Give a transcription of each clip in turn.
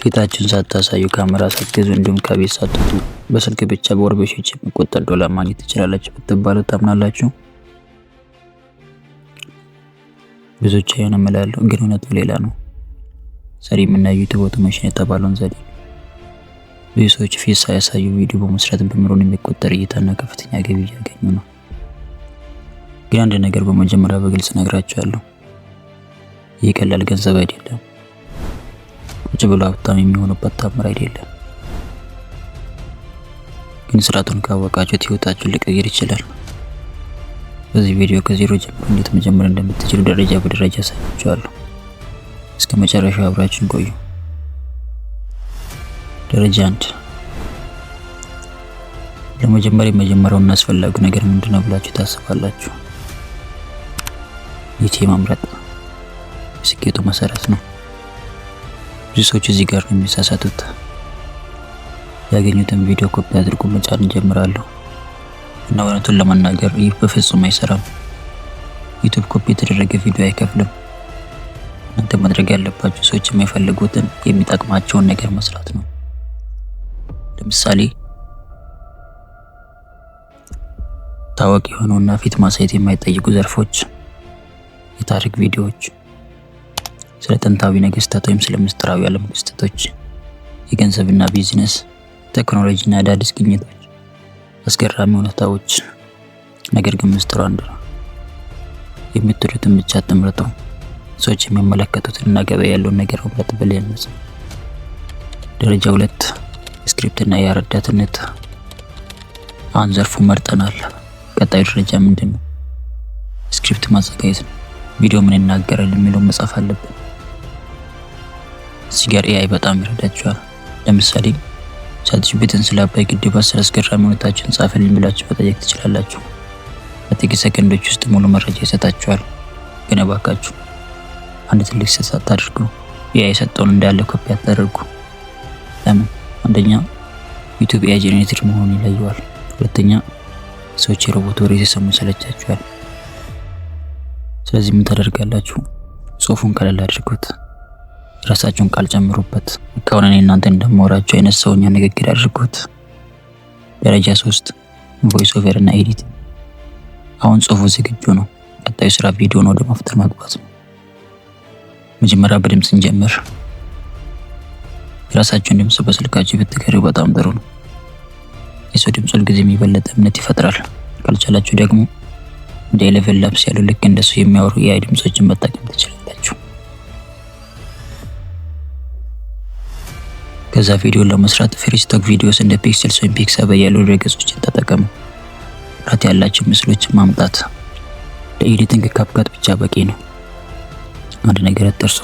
ፊታችሁን ሳታሳዩ፣ ካሜራ ሳትገዙ፣ እንዲሁም ከቤት ሳትወጡ በስልክ ብቻ በወር በሺዎች የሚቆጠር ዶላር ማግኘት ትችላላችሁ ብትባሉ ታምናላችሁ? ብዙዎች አይሆንም እላለሁ፣ ግን እውነቱ ሌላ ነው። ዛሬ የምናየው YouTube automation የተባለውን ዘዴ ነው። ብዙ ሰዎች ፊት ሳያሳዩ ቪዲዮ በመስራት በሚሊዮን የሚቆጠር እይታና ከፍተኛ ገቢ እያገኙ ነው። ግን አንድ ነገር በመጀመሪያ በግልጽ እነግራችኋለሁ። ይህ ቀላል ገንዘብ አይደለም። ቁጭ ብሎ ሀብታም የሚሆኑበት ታምር አይደለም። ግን ስርዓቱን ካወቃችሁት ህይወታችሁን ሊቀይር ይችላል። በዚህ ቪዲዮ ከዜሮ ጀምሮ እንዴት መጀመር እንደምትችሉ ደረጃ በደረጃ አሳያችኋለሁ። እስከ መጨረሻው አብራችሁን ቆዩ። ደረጃ 1፣ ለመጀመር የመጀመሪያውና አስፈላጊው ነገር ምንድነው ብላችሁ ታስባላችሁ? Niche መምረጥ የስኬቱ መሰረት ነው። ብዙ ሰዎች እዚህ ጋር ነው የሚሳሳቱት። ያገኙትን ቪዲዮ ኮፒ አድርጎ መጫን ይጀምራሉ። እና እውነቱን ለመናገር ይህ በፍጹም አይሰራም። YouTube copy የተደረገ ቪዲዮ አይከፍልም። እናንተ ማድረግ ያለባችሁ ሰዎች የሚፈልጉትን፣ የሚጠቅማቸውን ነገር መስራት ነው። ለምሳሌ ታዋቂ የሆነውና ፊት ማሳየት የማይጠይቁ ዘርፎች፣ የታሪክ ቪዲዮዎች፣ ስለ ጥንታዊ ነገስታት ወይም ስለ ምስጢራዊ ዓለም ክስተቶች፣ የገንዘብና ቢዝነስ፣ ቴክኖሎጂና አዳዲስ ግኝቶች፣ አስገራሚ እውነታዎች። ነገር ግን ምስጢሩ አንድ ነው። የምትወዱትን ብቻ አትምረጡ። ሰዎች የሚመለከቱትን እና ገበያ ያለውን ነገር መምረጥ ብልህነት ነው። ደረጃ 2፣ script እና የረዳትነት። አሁን ዘርፉን መርጠናል። ቀጣዩ ደረጃ ምንድን ነው? Script ማዘጋጀት ነው። ቪዲዮ ምን ይናገራል የሚለውን መጻፍ አለብን። እዚህ ጋር AI በጣም ይረዳችኋል። ለምሳሌ ChatGPT ን ስለ አባይ ግድብ 10 አስገራሚ እውነታዎችን ጻፍልኝ ብላችሁ መጠየቅ ትችላላችሁ። በጥቂት ሰከንዶች ውስጥ ሙሉ መረጃ ይሰጣችኋል። ግን እባካችሁ አንድ ትልቅ ስህተት አታድርጉ። AI የሰጠውን እንዳለ ኮፒ አታደርጉ። ለምን? አንደኛ፣ YouTube AI generated መሆኑን ይለየዋል። ሁለተኛ፣ ሰዎች የሮቦት ወሬ ሲሰሙ ይሰለቻቸዋል። ስለዚህ ምን ታደርጋላችሁ? ጽሁፉን ቀለል አድርጉት። የራሳችሁን ቃል ጨምሩበት። ከሆነ እኔ እናንተ እንደማወራችሁ አይነት ሰውኛ ንግግር አድርጉት። ደረጃ 3፣ voice over እና edit። አሁን ጽሁፉ ዝግጁ ነው። ቀጣዩ ስራ ቪዲዮን ወደ መፍጠር መግባት ነው። መጀመሪያ በድምፅ እንጀምር። የራሳችሁን ድምፅ በስልካችሁ ብትቀዱ በጣም ጥሩ ነው። የሰው ድምፅ ሁልጊዜ የሚበለጠ እምነት ይፈጥራል። ካልቻላችሁ ደግሞ እንደ ElevenLabs ያሉ ልክ እንደሱ የሚያወሩ የ AI ድምጾችን መጠቀም ትችላላችሁ። ከዛ ቪዲዮን ለመስራት free stock videos እንደ Pexels ወይም Pixabay ያሉ ድረገጾችን ተጠቀሙ። ጥራት ያላቸው ምስሎችን ማምጣት። ለ editing CapCut ብቻ በቂ ነው። አንድ ነገር አትርሱ።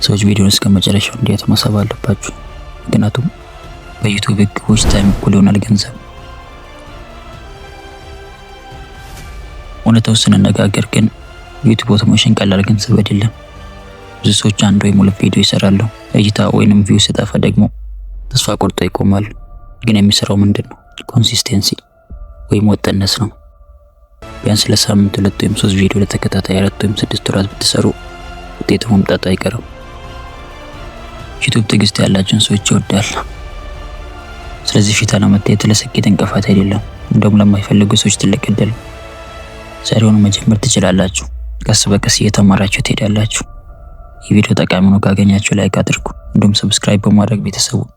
ሰዎች ቪዲዮን እስከ መጨረሻው እንዲያዩት ማሰብ አለባችሁ። ምክንያቱም በ YouTube ህግ watch time እኩል ይሆናል ገንዘብ። እውነታው ስንነጋገር ግን YouTube automation ቀላል ገንዘብ አይደለም። ብዙ ሰዎች አንድ ወይም ሁለት ቪዲዮ ይሰራሉ። እይታ ወይንም view ሲጠፋ ደግሞ ተስፋ ቆርጦ ይቆማል። ግን የሚሰራው ምንድን ነው? Consistency ወይም ወጥነት ነው። ቢያንስ ለሳምንት ሁለት ወይም ሶስት ቪዲዮ ለተከታታይ 4 ወይም 6 ወራት ብትሰሩ ውጤቱ መምጣቱ አይቀርም። YouTube ትዕግስት ያላቸውን ሰዎች ይወዳል። ስለዚህ ፊት አለመታየት ለስኬት እንቅፋት አይደለም፣ እንደውም ለማይፈልጉ ሰዎች ትልቅ እድል። ዛሬውኑ መጀመር ትችላላችሁ። ቀስ በቀስ እየተማራችሁ ትሄዳላችሁ። ይህ ቪዲዮ ጠቃሚ ሆኖ ካገኛችሁ like አድርጉ። እንዲሁም subscribe በማድረግ ቤተሰቡ